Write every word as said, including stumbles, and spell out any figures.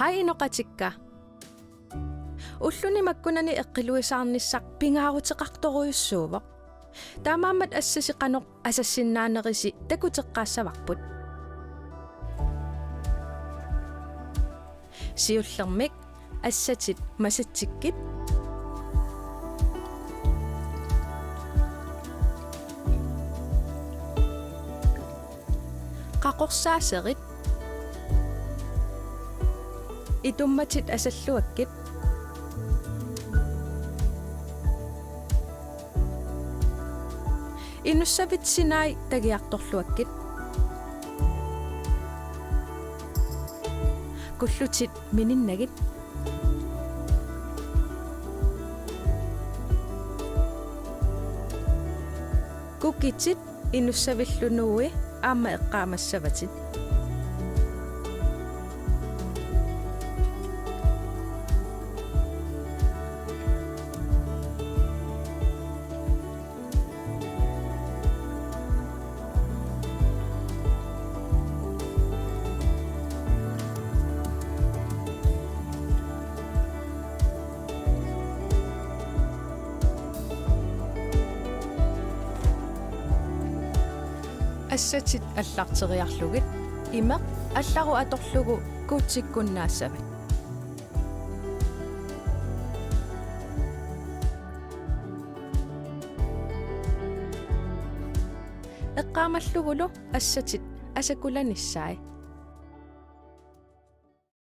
Haj inoqatikka. Ulluni makkunani eqqiluisaarnissaq pingaaruteqartorujussuuvoq. Taamaammat assasi qanoq asassinnaanerisi takuteqqaassavarput. Siullermik assatit masatsikkit. Qaqorsaaserit. Itummatit asalluakkit. Inussavit sinai tagiartorluakkit. Kullutit mininnagit. Kukitit inussavillu nuui aamma eqqaamassavatit. Assatit allarteriarlugit imeq allaru atorlugu kuutsikkunnaassavat. Eqqaamallugulu assatit asakulanissaat.